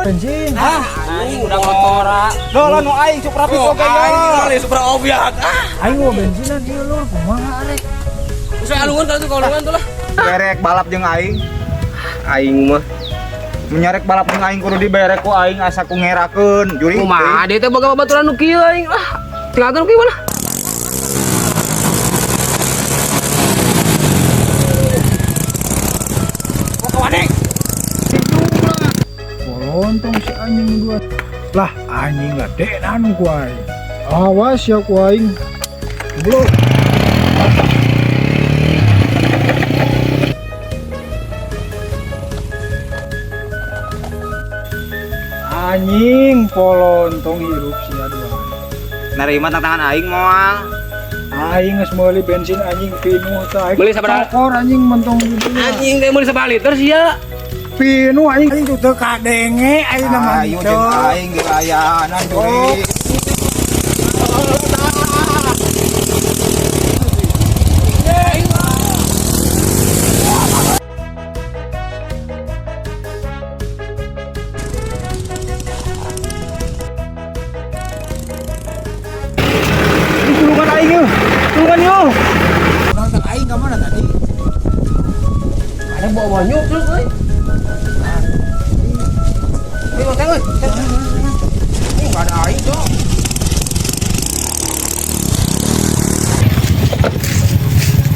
Bensin. Ah, anjing udah motora. Doh lah nu aing Supra Fit oge ya. Aing Supra Obiak. Ah, Aing mau bensinan ieu lur, kumaha arek? usah alungan kalau tuh alungan tuh lah. Berek balap jeung aing. Aing mah. Menyarek balap jeung aing kudu diberek ku aing asa ku ngerakeun. Juri. Kumaha dia teh boga babaturan nu kieu aing lah. Tinggalkeun kieu lah. Kolontong si anjing dua. Lah anjing lah dek anu ku aing. Awas ya ku aing. Goblok. Anjing polontong hirup sia dua. Narima tantangan aing moal. Aing geus meuli bensin anjing pinuh tah. Meuli sabaraha? Cokor anjing mentong gitu. Anjing teh meuli sabaraha liter sia. Pinuh aing aing teu kadenge aing mah Ayo jeung aing dilayanan juri. Tulungan aing yeuh. Tulungan yeuh. Nonton aing ka mana tadi? Ada bawa banyak terus euy. Ayo makan euy. Enggak ada aing, Cok.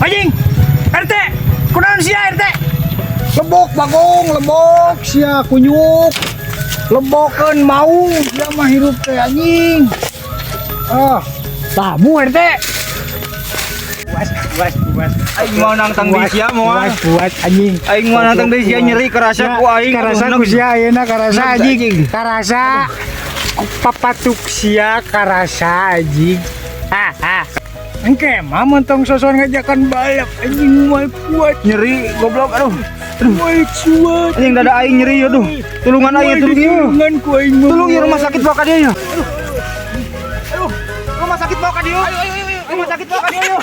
Anjing! RT! Kunaon sia RT? Lebok bagong, lebok sia kunyuk. Lebokeun mau sia mah hirup teh anjing. Ah, tamu RT. Buas, buas, buas. Aing mau nangtang di sia moal. Buas, buas anjing. Aing mau nangtang di sia nyeri kerasa ku aing. Karasa ku sia ayeuna karasa anjing. Karasa papatuk sia karasa anjing. Ah, ah. Engke mah mentong sosokan ngajakan balap anjing moal kuat. Nyeri goblok aduh. Moal kuat. Anjing dada aing nyeri aduh. Tulungan aing tulung ieu. Tulungan ku aing mah. Tulung ieu rumah sakit bawa ka dieu. Aduh. Aduh, rumah sakit bawa ka dieu. Ayo ayo ayo. Rumah sakit bawa ka dieu.